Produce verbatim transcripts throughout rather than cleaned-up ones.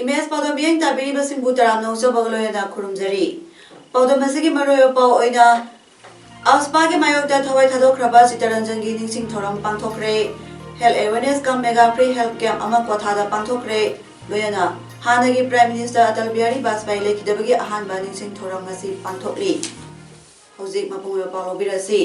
Image ꯄꯥꯎꯗꯝ ꯃꯤꯠꯌꯦꯡ ꯇꯥꯕꯤꯔꯤꯕꯁꯤꯡꯕꯨ ꯇꯔꯥꯝꯅ ꯑꯣꯛꯆꯕꯒ ꯂꯣꯏꯅꯅ ꯈꯨꯔꯨꯝꯖꯔꯤ꯫ ꯄꯥꯎꯗꯝ ꯑꯁꯤꯒꯤ ꯃꯔꯨꯑꯣꯏꯕ ꯄꯥꯎ ꯑꯣꯏꯅ, ꯑꯁꯄꯥꯒꯤ ꯃꯥꯌꯣꯛꯇ ꯊꯋꯥꯏ ꯊꯥꯗꯣꯛꯈ꯭ꯔꯕ ꯆꯤꯇꯔꯟꯖꯟꯒꯤ ꯅꯤꯡꯁꯤꯡ ꯊꯧꯔꯝ ꯄꯥꯡꯊꯣꯛꯈ꯭ꯔꯦ꯫ Health awareness cum mega free health camp ꯑꯃ ꯀ꯭ꯋꯥꯊꯥꯗ ꯄꯥꯡꯊꯣꯛꯈ꯭ꯔꯦ꯫ ꯂꯣꯏꯅꯅ ꯍꯥꯟꯅꯒꯤ Prime Minister ꯑꯇꯜ ꯕꯤꯍꯥꯔꯤ ꯕꯥꯖꯄꯥꯏ ꯂꯩꯈꯤꯗꯕꯒꯤ ꯑꯍꯥꯟꯕ ꯅꯤꯡꯁꯤꯡ ꯊꯧꯔꯝ ꯉꯁꯤ ꯄꯥꯡꯊꯣꯛꯂꯤ꯫ ꯍꯧꯖꯤꯛ ꯃꯄꯨꯡ ꯑꯣꯏꯕ ꯄꯥꯎ ꯂꯧꯕꯤꯔꯁꯤ꯫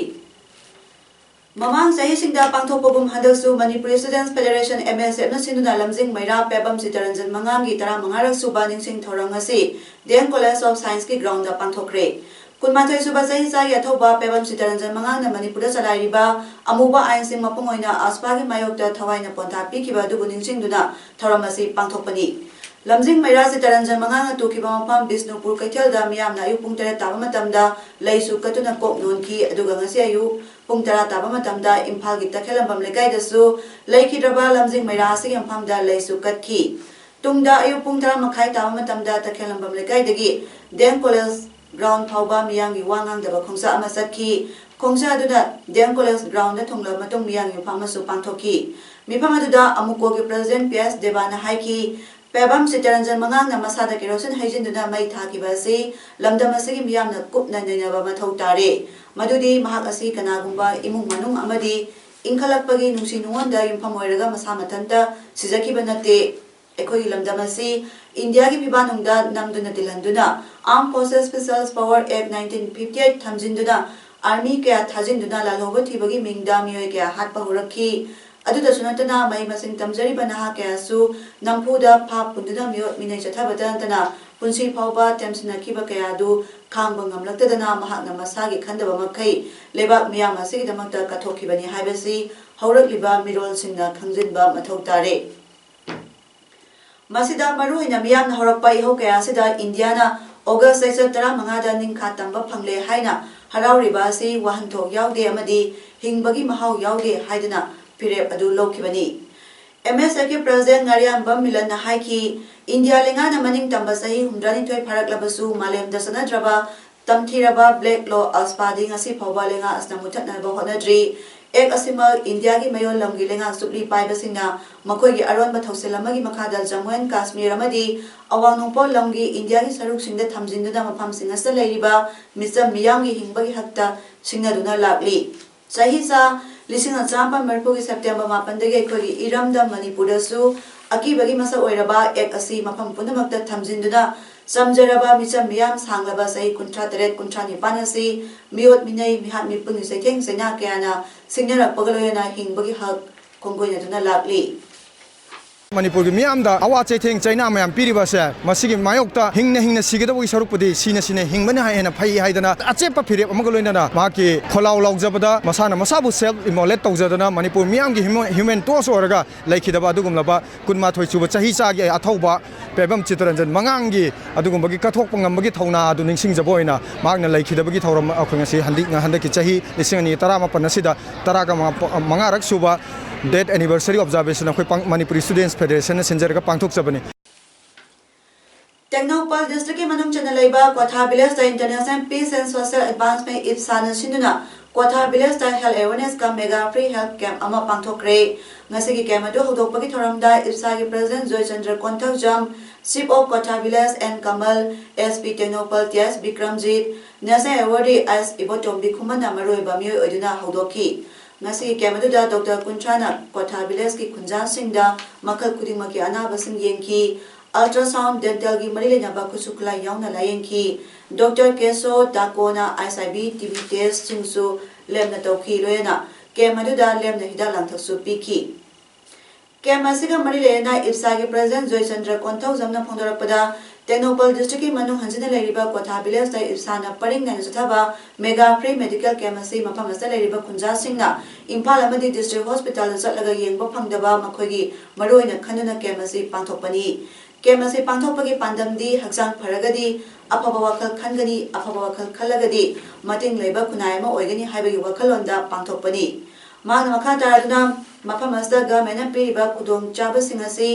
ꯃꯃꯥꯡ ꯆꯍꯤꯁꯤꯡꯗ ꯄꯥꯡꯊꯣꯛꯄꯒꯨꯝ ꯍꯟꯗꯛꯁꯨ Manipur Students Federation, M S F ꯅ ꯁꯤꯟꯗꯨꯅ ꯂꯝꯖꯤꯡ ꯃꯩꯔꯥ ꯄꯦꯕꯝ ꯆꯤꯇꯔꯟꯖꯟ ꯃꯉꯥꯡꯒꯤ ꯇꯔꯥꯃꯉꯥꯔꯛ ꯁꯨꯕ ꯅꯤꯡꯁꯤꯡ ꯊꯧꯔꯝ ꯉꯁꯤ D M College of Science ꯀꯤ ground ꯗ ꯄꯥꯡꯊꯣꯛꯈ꯭ꯔꯦ꯫ ꯀꯨꯟꯃꯥꯊꯣꯏ ꯁꯨꯕ ꯆꯍꯤꯆꯥꯒꯤ ꯑꯊꯧꯕ ꯄꯦꯕꯝ ꯆꯤꯇꯔꯟꯖꯟ ꯃꯉꯥꯡꯅ ꯃꯅꯤꯄꯨꯔꯗ ꯆꯂꯥꯏꯔꯤꯕ ꯑꯃꯨꯕ ꯑꯥꯏꯟꯁꯤꯡ, ꯃꯄꯨꯡ ꯑꯣꯏꯅ ꯑꯁꯄꯥꯒꯤ ꯃꯥꯌꯣꯛꯇ ꯊꯋꯥꯏꯅ ꯄꯣꯟꯊꯥ ꯄꯤꯈꯤꯕ ꯑꯗꯨꯕꯨ ꯅꯤꯡꯁꯤꯡꯗꯨꯅ ꯊꯧꯔꯝ ꯑꯁꯤ ꯄꯥꯡꯊꯣꯛꯄꯅꯤ꯫ ꯂꯝꯖꯤꯡ ꯃꯩꯔꯥ ꯆꯤꯇꯔꯟꯖꯟ ꯃꯉꯥꯡꯅ ꯇꯨꯈꯤꯕ ꯃꯐꯝ ꯕꯤꯁꯅꯨꯄꯨꯔ ꯀꯩꯊꯦꯜꯗ ꯃꯤꯌꯥꯝꯅ ꯑꯌꯨꯛ ꯄꯨꯡ ꯇꯔꯦꯠ ꯇꯥꯕ ꯃꯇꯝꯗ ꯂꯩꯁꯨ ꯀꯠꯇꯨꯅ ꯀꯣꯛ ꯅꯣꯟꯈꯤ꯫ ꯑꯗꯨꯒ ꯉꯁꯤ ꯑꯌꯨꯛ ꯄꯨꯡ ꯇꯔꯥ ꯇꯥꯕ ꯃꯇꯝꯗ ꯏꯝꯐꯥꯜꯒꯤ ꯇꯈꯦꯜꯂꯝꯕꯝ ꯂꯩꯀꯥꯏꯗꯁꯨ ꯂꯩꯈꯤꯗ꯭ꯔꯕ ꯂꯝꯖꯤꯡ ꯃꯩꯔꯥ ꯑꯁꯤꯒꯤ ꯃꯐꯝꯗ ꯂꯩꯁꯨ ꯀꯠꯈꯤ꯫ ꯇꯨꯡꯗ ꯑꯌꯨꯛ ꯄꯨꯡ ꯇꯔꯥ ꯃꯈꯥꯏ ꯇꯥꯕ ꯃꯇꯝꯗ ꯇꯈꯦꯜꯂꯝꯕꯝ ꯂꯩꯀꯥꯏꯗꯒꯤ D M College ground ꯐꯥꯎꯕ ꯃꯤꯌꯥꯝꯒꯤ ꯋꯥ ꯉꯥꯡꯗꯕ ꯈꯣꯡꯆꯠ ꯑꯃ ꯆꯠꯈꯤ꯫ ꯈꯣꯡꯆꯠ ꯑꯗꯨꯅ D M College ground ꯗ ꯊꯨꯡꯂꯕ ꯃꯇꯨꯡ ꯃꯤꯌꯥꯝꯒꯤ ꯃꯤꯐꯝ ꯑꯃꯁꯨ ꯄꯥꯡꯊꯣꯛꯈꯤ꯫ ꯃꯤꯐꯝ ꯑꯗꯨꯗ ꯑꯃꯨꯀꯣꯒꯤ President P S ꯗꯦꯕꯥꯅ ꯍꯥꯏꯈꯤ, ꯄꯦꯕꯝ ꯆꯤꯇꯔꯟꯖꯟ ꯃꯉꯥꯡꯅ ꯃꯁꯥꯗ ꯀꯦꯔꯣꯁꯤꯟ ꯍꯩꯖꯤꯟꯗꯨꯅ ꯃꯩ ꯊꯥꯈꯤꯕ ꯑꯁꯤ ꯂꯝꯗꯝ ꯑꯁꯤꯒꯤ ꯃꯤꯌꯥꯝꯅ ꯀꯨꯞꯅ ꯅꯩꯅꯕ ꯃꯊꯧ ꯇꯥꯔꯦ꯫ ꯃꯗꯨꯗꯤ ꯃꯍꯥꯛ ꯑꯁꯤ ꯀꯅꯥꯒꯨꯝꯕ ꯏꯃꯨꯡ ꯃꯅꯨꯡ ꯑꯃꯗꯤ ꯏꯟꯈꯠꯂꯛꯄꯒꯤ ꯅꯨꯡꯁꯤ ꯅꯨꯡꯉꯣꯟꯗ ꯌꯨꯝꯐꯝ ꯑꯣꯏꯔꯒ ꯃꯁꯥ ꯃꯊꯟꯇ ꯁꯤꯖꯈꯤꯕ ꯅꯠꯇꯦ꯫ ꯑꯩꯈꯣꯏꯒꯤ ꯂꯝꯗꯝ ꯑꯁꯤ ꯏꯟꯗꯤꯌꯥꯒꯤ ꯐꯤꯕꯥꯟꯅꯨꯡꯗ ꯅꯝꯗꯨꯅ ꯇꯤꯜꯍꯟꯗꯨꯅ Armed Forces Special Power Act nineteen fifty eight ꯊꯝꯖꯤꯟꯗꯨꯅ army ꯀꯌꯥ ꯊꯥꯖꯤꯟꯗꯨꯅ ꯂꯥꯜꯍꯧꯕ ꯊꯤꯕꯒꯤ ꯃꯤꯡꯗ ꯃꯤꯑꯣꯏ ꯀꯌꯥ ꯍꯥꯠꯄ ꯍꯧꯔꯛꯈꯤ꯫ ꯑꯗꯨꯗꯁꯨ ꯅꯠꯇꯅ ꯃꯍꯩ ꯃꯁꯤꯡ ꯇꯝꯖꯔꯤꯕ ꯅꯍꯥ ꯀꯌꯥꯁꯨ ꯅꯝꯐꯨꯗ ꯐꯥ ꯄꯨꯟꯗꯨꯅ ꯃꯤꯑꯣꯠ ꯃꯤꯅꯩ ꯆꯠꯊꯕꯇ ꯅꯠꯇꯅ ꯄꯨꯟꯁꯤ ꯐꯥꯎꯕ ꯇꯦꯝꯁꯤꯟꯅꯈꯤꯕ ꯀꯌꯥ ꯑꯗꯨ ꯈꯥꯡꯕ ꯉꯝꯂꯛꯇꯗꯅ ꯃꯍꯥꯛꯅ ꯃꯁꯥꯒꯤ ꯈꯟꯗꯕ ꯃꯈꯩ ꯂꯩꯕꯥꯛ ꯃꯤꯌꯥꯝ ꯑꯁꯤꯒꯤꯗꯃꯛꯇ ꯀꯠꯊꯣꯛꯈꯤꯕꯅꯤ ꯍꯥꯏꯕꯁꯤ ꯍꯧꯔꯛꯂꯤꯕ ꯃꯤꯔꯣꯜꯁꯤꯡꯅ ꯈꯪꯖꯤꯟꯕ ꯃꯊꯧ ꯇꯥꯔꯦ꯫ ꯃꯁꯤꯗ ꯃꯔꯨꯑꯣꯏꯅ ꯃꯤꯌꯥꯝꯅ ꯍꯧꯔꯛꯄ ꯏꯍꯧ ꯀꯌꯥ ꯑꯁꯤꯗ ꯏꯟꯗꯤꯌꯥꯅ ꯑꯣꯒꯁ ꯆꯩꯆꯠ ꯇꯔꯥꯃꯉꯥꯗ ꯅꯤꯡꯈꯥ ꯇꯝꯕ ꯐꯪꯂꯦ ꯍꯥꯏꯅ ꯍꯔꯥꯎꯔꯤꯕ ꯑꯁꯤ ꯋꯥꯍꯟꯊꯣꯛ ꯌꯥꯎꯗꯦ ꯑꯃꯗꯤ ꯍꯤꯡꯕꯒꯤ ꯃꯍꯥꯎ ꯌꯥꯎꯗꯦ ꯍꯥꯏꯗꯨꯅ ꯐꯤꯔꯦꯞ ꯑꯗꯨ ꯂꯧꯈꯤꯕꯅꯤ꯫ ꯑꯦꯝ ꯑꯦꯁ ꯑꯦꯐꯀꯤ ꯄ꯭ꯔꯁꯤꯗꯦꯟ ꯉꯥꯔꯤꯌꯥꯟꯕꯝ ꯃꯤꯂꯟꯅ ꯍꯥꯏꯈꯤ, ꯏꯟꯗꯤꯌꯥ ꯂꯩꯉꯥꯛꯅ ꯃꯅꯤꯡ ꯇꯝꯕ ꯆꯍꯤ ꯍꯨꯝꯗ꯭ꯔꯥꯅꯤꯊꯣꯏ ꯐꯥꯔꯛꯂꯕꯁꯨ ꯃꯥꯂꯦꯝꯗ ꯆꯠꯅꯗ꯭ꯔꯕ ꯇꯝꯊꯤꯔꯕ ꯕ꯭ꯂꯦꯛ ꯂꯣ ꯑꯜꯁꯄꯥꯗꯤ ꯉꯁꯤ ꯐꯥꯎꯕ ꯂꯩꯉꯥꯛ ꯑꯁꯤꯅ ꯃꯨꯊꯠꯅꯕ ꯍꯣꯠꯅꯗ꯭ꯔꯤ꯫ ꯑꯦꯛ ꯑꯁꯤꯃꯛ ꯏꯟꯗꯤꯌꯥꯒꯤ ꯃꯌꯣꯜ ꯂꯝꯒꯤ ꯂꯩꯉꯥꯛ ꯆꯨꯞꯂꯤ ꯄꯥꯏꯕꯁꯤꯡꯅ ꯃꯈꯣꯏꯒꯤ ꯑꯔꯣꯟꯕ ꯊꯧꯁꯤꯜ ꯑꯃꯒꯤ ꯃꯈꯥꯗ ꯖꯝꯃꯨ ꯑꯦꯟ ꯀꯥꯁꯃꯤꯔ ꯑꯃꯗꯤ ꯑꯋꯥꯡ ꯅꯣꯡꯄꯣꯛ ꯂꯝꯒꯤ ꯏꯟꯗꯤꯌꯥꯒꯤ ꯁꯔꯨꯛꯁꯤꯡꯗ ꯊꯝꯖꯤꯟꯗꯨꯅ ꯃꯐꯝꯁꯤꯡ ꯑꯁꯤꯗ ꯂꯩꯔꯤꯕ ꯃꯤꯆꯝ ꯃꯤꯌꯥꯝꯒꯤ ꯍꯤꯡꯕꯒꯤ ꯍꯛꯇ ꯁꯤꯡꯅꯗꯨꯅ ꯂꯥꯛꯂꯤ꯫ ꯆꯍꯤ ꯆꯥ ꯂꯤꯁꯤꯡ ꯑꯃ ꯆꯥꯃꯥꯄꯟ ꯃꯔꯤꯐꯨꯒꯤ ꯁꯦꯞꯇꯦꯝꯕꯔ ꯃꯥꯄꯟꯗꯒꯤ ꯑꯩꯈꯣꯏꯒꯤ ꯏꯔꯝꯗꯝ ꯃꯅꯤꯄꯨꯔꯗꯁꯨ ꯑꯀꯤꯕꯒꯤ ꯃꯁꯛ ꯑꯣꯏꯔꯕ ꯑꯦꯛ ꯑꯁꯤ ꯃꯐꯝ ꯄꯨꯝꯅꯃꯛꯇ ꯊꯝꯖꯤꯟꯗꯨꯅ ꯆꯝꯖꯔꯕ ꯃꯤꯆꯝ ꯃꯤꯌꯥꯝ ꯁꯥꯡꯂꯕ ꯆꯍꯤ ꯀꯨꯟꯊ꯭ꯔꯥ ꯇꯔꯦꯠ, ꯀꯨꯟꯊ꯭ꯔꯥ ꯅꯤꯄꯥꯟ ꯑꯁꯤ ꯃꯤꯑꯣꯠ ꯃꯤꯅꯩ, ꯃꯤꯍꯥꯠ ꯃꯤꯄꯨꯟꯒꯤ ꯆꯩꯊꯦꯡ ꯆꯩꯅꯥ ꯀꯌꯥꯅ ꯁꯤꯡꯅꯔꯛꯄꯒ ꯂꯣꯏꯅꯅ ꯍꯤꯡꯕꯒꯤ ꯍꯛ ꯈꯣꯡꯒꯣꯏꯅꯗꯨꯅ ꯂꯥꯛꯂꯤ꯫ ꯃꯅꯤꯄꯨꯔꯒꯤ ꯃꯤꯌꯥꯝꯗ ꯑꯋꯥ ꯆꯩꯊꯦꯡ ꯆꯩꯅꯥ ꯃꯌꯥꯝ ꯄꯤꯔꯤꯕ ꯑꯁꯦ, ꯃꯁꯤꯒꯤ ꯃꯥꯌꯣꯛꯇ ꯍꯤꯡꯅ ꯍꯤꯡꯅ ꯁꯤꯒꯗꯕꯒꯤ ꯁꯔꯨꯛꯄꯨꯗꯤ ꯁꯤꯅ ꯁꯤꯅ ꯍꯤꯡꯕꯅ ꯍꯦꯟꯅ ꯐꯩ ꯍꯥꯏꯗꯅ ꯑꯆꯦꯠꯄ ꯐꯤꯔꯦꯞ ꯑꯃꯒ ꯂꯣꯏꯅꯅ ꯃꯍꯥꯛꯀꯤ ꯈꯣꯜꯂꯥꯎ ꯂꯥꯎꯖꯕꯗ ꯃꯁꯥꯅ ꯃꯁꯥꯕꯨ self immolate ꯇꯧꯖꯗꯨꯅ ꯃꯅꯤꯄꯨꯔ ꯃꯤꯌꯥꯝꯒꯤ human, human torch ꯑꯣꯏꯔꯒ ꯂꯩꯈꯤꯗꯕ ꯑꯗꯨꯒꯨꯝꯂꯕ ꯀꯨꯟꯃꯥꯊꯣꯏ ꯁꯨꯕ ꯆꯍꯤ ꯆꯥꯒꯤ ꯑꯊꯧꯕ ꯄꯦꯕꯝ ꯆꯤꯠꯇꯔꯟꯖꯟ ꯃꯉꯥꯡꯒꯤ ꯑꯗꯨꯒꯨꯝꯕꯒꯤ ꯀꯠꯊꯣꯛꯄ ꯉꯝꯕꯒꯤ ꯊꯧꯅꯥ ꯑꯗꯨ ꯅꯤꯡꯁꯤꯡꯖꯕ ꯑꯣꯏꯅ ꯃꯍꯥꯛꯅ ꯂꯩꯈꯤꯗꯕꯒꯤ ꯊꯧꯔꯝ ꯑꯩꯈꯣꯏ ꯉꯁꯤ ꯍꯟꯗꯛ, ꯍꯟꯗꯛꯀꯤ ꯆꯍꯤ ꯂꯤꯁꯤꯡ ꯑꯅꯤ ꯇꯔꯥꯃꯥꯄꯟ ꯑꯁꯤꯗ ꯇꯔꯥꯒ ꯃꯉꯥ, ꯃꯉꯥꯔꯛ ꯁꯨꯕ death anniversary observation ꯑꯩꯈꯣꯏ ꯄꯥꯡ-, ꯃꯅꯤꯄꯨꯔꯤ Students Federation ꯅ ꯁꯤꯟꯖꯔꯒ ꯄꯥꯡꯊꯣꯛꯆꯕꯅꯤ꯫ ꯇꯦꯡꯅꯧꯄꯜ district ꯀꯤ ꯃꯅꯨꯡ ꯆꯟꯅ ꯂꯩꯕ ꯀ꯭ꯋꯥꯊꯥ village ꯇ International Peace and Social Advancement, ꯏꯞꯁꯥꯅ ꯁꯤꯟꯗꯨꯅ ꯀ꯭ꯋꯥꯊꯥ village ꯇ health awareness cum mega free health camp ꯑꯃ ꯄꯥꯡꯊꯣꯛꯈ꯭ꯔꯦ꯫ ꯉꯁꯤꯒꯤ camp ꯑꯗꯨ ꯍꯧꯗꯣꯛꯄꯒꯤ ꯊꯧꯔꯝꯗ ꯏꯞꯁꯥꯒꯤ president Joychandra Konthoujam, Chief of Kwatha Village and Kamal, S P Tengnoupal T S Bikramjit, National Awardee ꯑꯦꯁ ꯏꯕꯣꯇꯣꯝꯕꯤ ꯈꯨꯃꯟꯅ ꯃꯔꯨꯑꯣꯏꯕ ꯃꯤꯑꯣꯏ ꯑꯣꯏꯗꯨꯅ ꯍꯧꯗꯣꯛꯈꯤ꯫ ꯉꯁꯤꯒꯤ camp ꯑꯗꯨꯗ Doctor ꯀꯨꯟꯊ꯭ꯔꯥꯅ ꯀ꯭ꯋꯥꯊꯥ village ꯀꯤ ꯈꯨꯟꯖꯥꯁꯤꯡꯗ ꯃꯈꯜ ꯈꯨꯗꯤꯡꯃꯛꯀꯤ ꯑꯅꯥꯕꯁꯤꯡ ꯌꯦꯡꯈꯤ꯫ Ultrasound, dental ꯒꯤ ꯃꯔꯤ ꯂꯩꯅꯕ ꯈꯨꯠꯁꯨ ꯈꯨꯠꯂꯥꯏ ꯌꯥꯎꯅ ꯂꯥꯌꯦꯡꯈꯤ꯫ Doctor ꯀꯦꯁꯣ ꯗꯥꯀꯣꯅ H I V, T B test ꯁꯤꯡꯁꯨ ꯂꯦꯝꯅ ꯇꯧꯈꯤ꯫ ꯂꯣꯏꯅꯅ camp ꯑꯗꯨꯗ ꯂꯦꯝꯅ ꯍꯤꯗꯥꯛ ꯂꯥꯡꯊꯛꯁꯨ ꯄꯤꯈꯤ꯫ Camp ꯑꯁꯤꯒ ꯃꯔꯤ ꯂꯩꯅꯅ ꯏꯞꯁꯥꯒꯤ president ꯖꯣꯏꯆꯟꯗ꯭ꯔ ꯀꯣꯟꯊꯧꯖꯝꯅ ꯐꯣꯡꯗꯣꯔꯛꯄꯗ, ꯇꯦꯡꯅꯧꯄꯜ ꯗꯤꯁꯇ꯭ꯔꯤꯛꯀꯤ ꯃꯅꯨꯡ ꯍꯟꯖꯤꯟꯅ ꯂꯩꯔꯤꯕ ꯀ꯭ꯋꯥꯊꯥ ꯚꯤꯂꯦꯖꯇ ꯏꯞꯁꯥꯅ ꯄꯔꯤꯡ ꯅꯥꯏꯅ ꯆꯠꯊꯕ ꯃꯦꯒꯥ ꯐ꯭ꯔꯤ ꯃꯦꯗꯤꯀꯦꯜ ꯀꯦꯝꯞ ꯑꯁꯤ ꯃꯐꯝ ꯑꯁꯤꯗ ꯂꯩꯔꯤꯕ ꯈꯨꯟꯖꯥꯁꯤꯡꯅ ꯏꯝꯐꯥꯜ ꯑꯃꯗꯤ ꯗꯤꯁꯇ꯭ꯔꯤꯛ ꯍꯣꯁꯄꯤꯇꯥꯜꯗ ꯆꯠꯂꯒ ꯌꯦꯡꯕ ꯐꯪꯗꯕ ꯃꯈꯣꯏꯒꯤ ꯃꯔꯨꯑꯣꯏꯅ ꯈꯟꯗꯨꯅ ꯀꯦꯝꯞ ꯑꯁꯤ ꯄꯥꯡꯊꯣꯛꯄꯅꯤ꯫ ꯀꯦꯝꯞ ꯑꯁꯤ ꯄꯥꯡꯊꯣꯛꯄꯒꯤ ꯄꯥꯟꯗꯝꯗꯤ ꯍꯛꯆꯥꯡ ꯐꯔꯒꯗꯤ ꯑꯐꯕ ꯋꯥꯈꯜ ꯈꯟꯒꯅꯤ, ꯑꯐꯕ ꯋꯥꯈꯜ ꯈꯜꯂꯒꯗꯤ ꯃꯇꯤꯡ ꯂꯩꯕ ꯈꯨꯟꯅꯥꯏ ꯑꯃ ꯑꯣꯏꯒꯅꯤ ꯍꯥꯏꯕꯒꯤ ꯋꯥꯈꯜꯂꯣꯟꯗ ꯄꯥꯡꯊꯣꯛꯄꯅꯤ꯫ ꯃꯍꯥꯛꯅ ꯃꯈꯥ ꯇꯥꯔꯗꯨꯅ ꯃꯐꯝ ꯑꯁꯤꯗ ꯒꯚꯔꯟꯃꯦꯟꯠꯅ ꯄꯤꯔꯤꯕ ꯈꯨꯗꯣꯡꯆꯥꯕꯁꯤꯡ ꯑꯁꯤ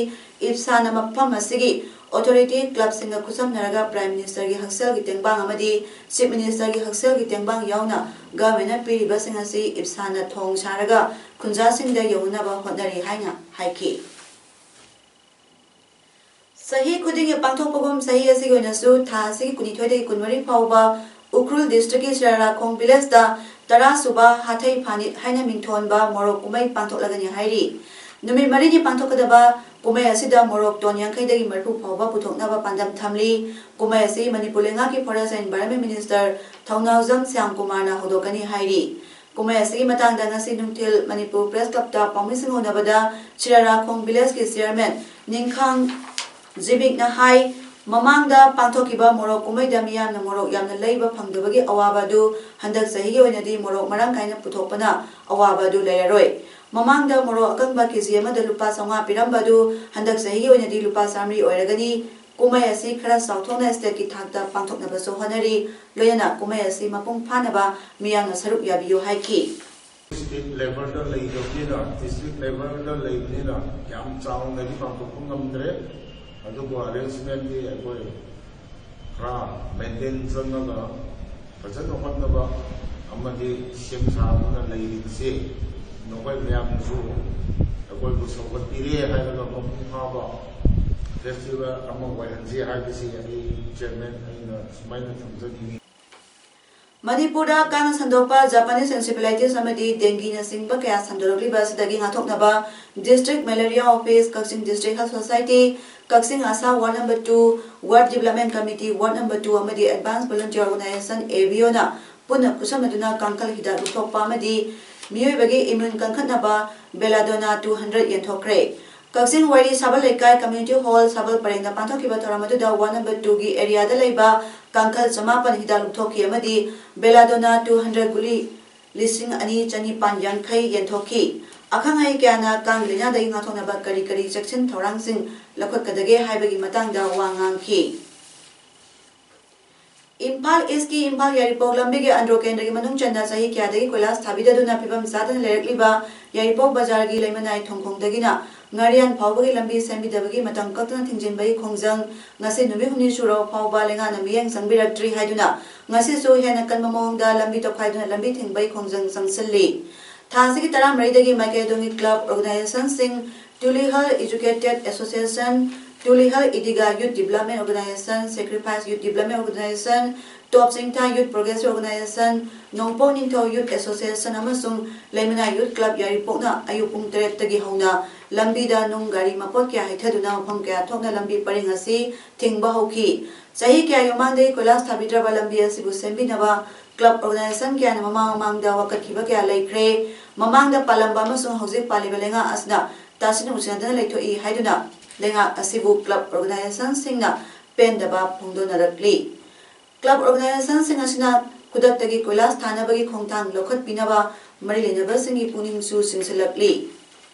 ꯏꯞꯁꯥꯅ ꯃꯐꯝ ꯑꯁꯤꯒꯤ ꯑꯣꯊꯣꯔꯤꯇꯤ ꯀ꯭ꯂꯕꯁꯤꯡꯒ ꯈꯨꯠꯁꯝꯅꯔꯒ ꯄ꯭ꯔꯥꯏꯝ ꯃꯤꯅꯤꯁꯇꯔꯒꯤ ꯍꯛꯁꯦꯜꯒꯤ ꯇꯦꯡꯕꯥꯡ ꯑꯃꯗꯤ ꯆꯤꯐ ꯃꯤꯅꯤꯁꯇꯔꯒꯤ ꯍꯛꯁꯦꯜꯒꯤ ꯇꯦꯡꯕꯥꯡ ꯌꯥꯎꯅ ꯒꯚꯔꯟꯃꯦꯟꯠꯅ ꯄꯤꯔꯤꯕꯁꯤꯡ ꯑꯁꯤ ꯏꯞꯁꯥꯅ ꯊꯣꯡ ꯁꯥꯔꯒ ꯈꯨꯟꯖꯥꯁꯤꯡꯗ ꯌꯧꯅꯅꯕ ꯍꯣꯠꯅꯔꯤ ꯍꯥꯏꯅ ꯍꯥꯏꯈꯤ꯫ ꯆꯍꯤ ꯈꯨꯗꯤꯡꯒꯤ ꯄꯥꯡꯊꯣꯛꯄꯒꯨꯝ ꯆꯍꯤ ꯑꯁꯤꯒꯤ ꯑꯣꯏꯅꯁꯨ ꯊꯥ ꯑꯁꯤꯒꯤ ꯀꯨꯟꯅꯤꯊꯣꯏꯗꯒꯤ ꯀꯨꯟꯃꯔꯤ ꯐꯥꯎꯕ ꯎꯈ꯭ꯔꯨꯜ ꯗꯤꯁꯇ꯭ꯔꯤꯛꯀꯤ ꯁꯤꯔꯥꯔꯥꯈꯣꯡ ꯚꯤꯂꯦꯖꯇ ꯇꯔꯥ ꯁꯨꯕ ꯍꯥꯊꯩ ꯐꯥꯅꯤꯠ ꯍꯥꯏꯅ ꯃꯤꯡꯊꯣꯟꯕ ꯃꯣꯔꯣꯛ ꯀꯨꯝꯍꯩ ꯄꯥꯡꯊꯣꯛꯂꯒꯅꯤ ꯍꯥꯏꯔꯤ꯫ ꯅꯨꯃꯤꯠ ꯃꯔꯤꯅꯤ ꯄꯥꯡꯊꯣꯛꯀꯗꯕ ꯀꯨꯝꯍꯩ ꯑꯁꯤꯗ ꯃꯣꯔꯣꯛ ꯇꯣꯟ ꯌꯥꯡꯈꯩꯗꯒꯤ ꯃꯔꯤꯐꯨ ꯐꯥꯎꯕ ꯄꯨꯊꯣꯛꯅꯕ ꯄꯥꯟꯗꯝ ꯊꯝꯂꯤ꯫ ꯀꯨꯝꯍꯩ ꯑꯁꯤ ꯃꯅꯤꯄꯨꯔ ꯂꯩꯉꯥꯛꯀꯤ Forest and Environment Minister ꯊꯧꯅꯥꯎꯖꯝ ꯁ꯭ꯌꯥꯝ ꯀꯨꯃꯥꯔꯅ ꯍꯧꯗꯣꯛꯀꯅꯤ ꯍꯥꯏꯔꯤ꯫ ꯀꯨꯝꯍꯩ ꯑꯁꯤꯒꯤ ꯃꯇꯥꯡꯗ ꯉꯁꯤ ꯅꯨꯡꯊꯤꯜ ꯃꯅꯤꯄꯨꯔ ꯄ꯭ꯔꯦꯁ ꯀ꯭ꯂꯕꯇ ꯄꯥꯎꯃꯤꯁꯤꯡ ꯎꯅꯕꯗ ꯁꯤꯔꯥꯔꯥꯈꯣꯡ ꯚꯤꯂꯦꯖꯀꯤ ꯆꯤꯌꯔꯃꯦꯟ ꯅꯤꯡꯈꯥꯡ ꯖꯤꯃꯤꯛꯅ ꯍꯥꯏ, ꯃꯃꯥꯡꯗ ꯄꯥꯡꯊꯣꯛꯈꯤꯕ ꯃꯣꯔꯣꯛ ꯀꯨꯝꯍꯩꯗ ꯃꯤꯌꯥꯝꯅ ꯃꯣꯔꯣꯛ ꯌꯥꯝꯅ ꯂꯩꯕ ꯐꯪꯗꯕꯒꯤ ꯑꯋꯥꯕ ꯑꯗꯨ ꯍꯟꯗꯛ ꯆꯍꯤꯒꯤ ꯑꯣꯏꯅꯗꯤ ꯃꯣꯔꯣꯛ ꯃꯔꯥꯡ ꯀꯥꯏꯅ ꯄꯨꯊꯣꯛꯄꯅ ꯑꯋꯥꯕ ꯑꯗꯨ ꯂꯩꯔꯔꯣꯏ꯫ ꯃꯃꯥꯡꯗ ꯃꯣꯔꯣꯛ ꯑꯀꯪꯕ ꯀꯦꯖꯤ ꯑꯃꯗ ꯂꯨꯄꯥ ꯆꯥꯝꯃꯉꯥ ꯄꯤꯔꯝꯕ ꯑꯗꯨ ꯍꯟꯗꯛ ꯆꯍꯤꯒꯤ ꯑꯣꯏꯅꯗꯤ ꯂꯨꯄꯥ ꯆꯥꯃꯔꯤ ꯑꯣꯏꯔꯒꯅꯤ꯫ ꯀꯨꯝꯍꯩ ꯑꯁꯤ ꯈꯔ ꯆꯥꯎꯊꯣꯛꯅ ꯁ꯭ꯇꯦꯠꯀꯤ ꯊꯥꯛꯇ ꯄꯥꯡꯊꯣꯛꯅꯕꯁꯨ ꯍꯣꯠꯅꯔꯤ꯫ ꯂꯣꯏꯅꯅ ꯀꯨꯝꯍꯩ ꯑꯁꯤ ꯃꯄꯨꯡ ꯐꯥꯅꯕ ꯃꯤꯌꯥꯝꯅ ꯁꯔꯨꯛ ꯌꯥꯕꯤꯌꯨ ꯍꯥꯏꯈꯤ꯫ ꯁ꯭ꯇꯦꯠ ꯂꯦꯚꯦꯜꯗ ꯂꯩꯇꯕꯅꯤꯅ, ꯗꯤꯁꯇ꯭ꯔꯤꯛ ꯂꯦꯚꯦꯜꯗ ꯂꯩꯕꯅꯤꯅ ꯌꯥꯝ ꯆꯥꯎꯅꯗꯤ ꯄꯥꯡꯊꯣꯛꯄ ꯉꯝꯗ꯭ꯔꯦ꯫ ꯑꯗꯨꯕꯨ ꯑꯦꯔꯦꯟꯖꯃꯦꯟꯗꯤ ꯑꯩꯈꯣꯏ ꯈꯔ ꯃꯦꯟꯇꯦꯟ ꯆꯪꯉꯒ ꯐꯖꯅ ꯍꯣꯠꯅꯕ ꯑꯃꯗꯤ ꯁꯦꯝ ꯁꯥꯗꯨꯅ ꯂꯩꯔꯤꯕꯁꯤ ꯅꯈꯣꯏ ꯃꯌꯥꯝꯅꯁꯨ ꯑꯩꯈꯣꯏꯕꯨ ꯁꯧꯒꯠꯄꯤꯔꯦ ꯍꯥꯏꯔꯒ ꯃꯄꯨꯡ ꯐꯥꯕ ꯐꯦꯁꯇꯤꯚꯦꯜ ꯑꯃ ꯑꯣꯏꯍꯟꯁꯤ ꯍꯥꯏꯕꯁꯤ ꯑꯩ ꯆꯤꯌꯔꯃꯦꯟ ꯑꯩꯅ ꯁꯨꯃꯥꯏꯅ ꯊꯝꯖꯅꯤꯡꯏ꯫ ꯃꯅꯤꯄꯨꯔꯗ ꯀꯥꯡꯅ ꯁꯟꯗꯣꯛꯄ ꯖꯄꯥꯅꯤꯁ ꯑꯦꯟꯁꯦꯐꯦꯂꯥꯏꯇꯤꯁ ꯑꯃꯗꯤ ꯗꯦꯡꯒꯤꯅ ꯆꯤꯡꯕ ꯀꯌꯥ ꯁꯟꯗꯣꯔꯛꯂꯤꯕ ꯑꯁꯤꯗꯒꯤ ꯉꯥꯛꯊꯣꯛꯅꯕ ꯗꯤꯁꯇ꯭ꯔꯤꯛ ꯃꯦꯂꯦꯔꯤꯌꯥ ꯑꯣꯐꯤꯁ, ꯀꯛꯆꯤꯡ ꯗꯤꯁꯇ꯭ꯔꯤꯛ ꯍꯦꯜꯊ ꯁꯣꯁꯥꯏꯇꯤ, ꯀꯛꯆꯤꯡ Asha ward number two, ward development committee, ward number two ꯑꯃꯗꯤ advance volunteer organization, A V ꯑꯣꯅ ꯄꯨꯟꯅ ꯈꯨꯠꯁꯝꯅꯗꯨꯅ ꯀꯥꯡꯈꯜ ꯍꯤꯗꯥꯛ ꯂꯨꯞꯊꯣꯛꯄ ꯑꯃꯗꯤ ꯃꯤꯑꯣꯏꯕꯒꯤ ꯏꯃ꯭ꯌꯨꯟ ꯀꯟꯈꯠꯅꯕ ꯕꯦꯂꯥꯗꯣꯅꯥ ꯇꯨ ꯍꯟꯗ꯭ꯔꯦꯗ ꯌꯦꯟꯊꯣꯛꯈ꯭ꯔꯦ꯫ ꯀꯛꯆꯤꯡ ꯋꯥꯏꯔꯤ ꯁꯥꯕꯜ ꯂꯩꯀꯥꯏ community hall ꯁꯥꯕꯜ ꯄꯔꯦꯡꯗ ꯄꯥꯡꯊꯣꯛꯈꯤꯕ ꯊꯧꯔꯝ ꯑꯗꯨꯗ ward number two ꯒꯤ area ꯗ ꯂꯩꯕ ꯀꯥꯡꯈꯜ ꯆꯃꯥꯄꯟ ꯍꯤꯗꯥꯛ ꯂꯨꯞꯊꯣꯛꯈꯤ ꯑꯃꯗꯤ Belladonna two hundred ꯒꯨꯂꯤ ꯂꯤꯁꯤꯡ ꯑꯅꯤ ꯆꯅꯤꯄꯥꯟ ꯌꯥꯡꯈꯩ ꯌꯦꯟꯊꯣꯛꯈꯤ꯫ ꯑꯈꯪ ꯑꯍꯩ ꯀꯌꯥꯅ ꯀꯥꯡꯒꯤ ꯂꯥꯏꯅꯥꯗꯒꯤ ꯉꯥꯛꯊꯣꯛꯅꯕ ꯀꯔꯤ ꯀꯔꯤ ꯆꯦꯛꯁꯤꯟ ꯊꯧꯔꯥꯡꯁꯤꯡ ꯂꯧꯈꯠꯀꯗꯒꯦ ꯍꯥꯏꯕꯒꯤ ꯃꯇꯥꯡꯗ ꯋꯥ ꯉꯥꯡꯈꯤ꯫ ꯏꯝꯐꯥꯜ East ꯀꯤ ꯏꯝꯐꯥꯜ ꯌꯥꯏꯔꯤꯄꯣꯛ ꯂꯝꯕꯤꯒꯤ ꯑꯟꯗ꯭ꯔꯣ ꯀꯦꯟꯗ꯭ꯔꯒꯤ ꯃꯅꯨꯡ ꯆꯟꯅ ꯆꯍꯤ ꯀꯌꯥꯗꯒꯤ ꯀꯣꯏꯂꯥꯁ ꯊꯥꯕꯤꯗꯗꯨꯅ ꯐꯤꯕꯝ ꯆꯥꯗꯅ ꯂꯩꯔꯛꯂꯤꯕ ꯌꯥꯏꯔꯤꯄꯣꯛ ꯕꯖꯥꯔꯒꯤ ꯂꯩꯃꯅꯥꯏ ꯊꯣꯡꯈꯣꯡꯗꯒꯤꯅ ꯉꯥꯔꯤꯌꯥꯟ ꯐꯥꯎꯕꯒꯤ ꯂꯝꯕꯤ ꯁꯦꯝꯕꯤꯗꯕꯒꯤ ꯃꯇꯝ ꯀꯛꯇꯅ ꯊꯤꯡꯖꯤꯟꯕꯒꯤ ꯈꯣꯡꯖꯪ ꯉꯁꯤ ꯅꯨꯃꯤꯠ ꯍꯨꯝꯅꯤ ꯁꯨꯔꯕ ꯐꯥꯎꯕ ꯂꯩꯉꯥꯛꯅ ꯃꯤꯠꯌꯦꯡ ꯆꯪꯕꯤꯔꯛꯇ꯭ꯔꯤ ꯍꯥꯏꯗꯨꯅ ꯉꯁꯤꯁꯨ ꯍꯦꯟꯅ ꯀꯟꯕ ꯃꯑꯣꯡꯗ ꯂꯝꯕꯤ ꯇꯧꯈꯥꯏꯗꯨꯅ ꯂꯝꯕꯤ ꯊꯤꯡꯕꯒꯤ ꯈꯣꯡꯖꯪ ꯆꯪꯁꯤꯜꯂꯤ꯫ ꯊꯥ ꯑꯁꯤꯒꯤ ꯇꯔꯥꯃꯔꯤꯗꯒꯤ ꯃꯥꯏꯀꯩ ꯑꯗꯣꯝꯒꯤ club organization ꯁꯤꯡ Tulihal Educated Association, Tulihal Idiga Youth Development Organization, Sacrifice Youth Development Organization, Top Singtha Youth Progressive Organization, ꯅꯣꯡꯄꯣꯛ ꯅꯤꯡꯊꯧ Youth Association ꯑꯃꯁꯨꯡ ꯂꯩꯃꯅꯥꯏ Youth Club ꯌꯥꯏꯔꯤꯄꯣꯛꯅ ꯑꯌꯨꯛ ꯄꯨꯡ ꯇꯔꯦꯠꯇꯒꯤ ꯍꯧꯅ ꯂꯝꯕꯤꯗ ꯅꯨꯡ ꯒꯥꯔꯤ ꯃꯄꯣꯠ ꯀꯌꯥ ꯍꯩꯊꯗꯨꯅ ꯃꯐꯝ ꯀꯌꯥ ꯊꯣꯛꯅ ꯂꯝꯕꯤ ꯄꯔꯤꯡ ꯑꯁꯤ ꯊꯤꯡꯕ ꯍꯧꯈꯤ꯫ ꯆꯍꯤ ꯀꯌꯥꯒꯤ ꯃꯃꯥꯡꯗꯒꯤ ꯀꯣꯏꯂꯥꯁ ꯊꯥꯕꯤꯗ꯭ꯔꯕ ꯂꯝꯕꯤ ꯑꯁꯤꯕꯨ ꯁꯦꯝꯕꯤꯅꯕ club organization ꯀꯌꯥꯅ ꯃꯃꯥꯡ ꯃꯃꯥꯡꯗ ꯋꯥꯀꯠꯈꯤꯕ ꯀꯌꯥ ꯂꯩꯈ꯭ꯔꯦ꯫ ꯃꯃꯥꯡꯗ ꯄꯥꯜꯂꯝꯕ ꯑꯃꯁꯨꯡ ꯍꯧꯖꯤꯛ ꯄꯥꯜꯂꯤꯕ ꯂꯩꯉꯥꯛ ꯑꯁꯤꯅ ꯇꯥꯁꯤꯟ ꯎꯁꯤꯟꯅꯗꯅ ꯂꯩꯊꯣꯛꯏ ꯍꯥꯏꯗꯨꯅ ꯂꯩꯉꯥꯛ ꯑꯁꯤꯕꯨ club organization ꯁꯤꯡꯅ ꯄꯦꯟꯗꯕ ꯐꯣꯡꯗꯣꯅꯔꯛꯂꯤ꯫ Club organization ꯁꯤꯡ ꯑꯁꯤꯅ ꯈꯨꯗꯛꯇꯒꯤ ꯀꯣꯏꯂꯥꯁ ꯊꯥꯅꯕꯒꯤ ꯈꯣꯡꯊꯥꯡ ꯂꯧꯈꯠꯄꯤꯅꯕ ꯃꯔꯤ ꯂꯩꯅꯕꯁꯤꯡꯒꯤ ꯄꯨꯛꯅꯤꯡꯁꯨ ꯆꯤꯡꯁꯤꯜꯂꯛꯂꯤ꯫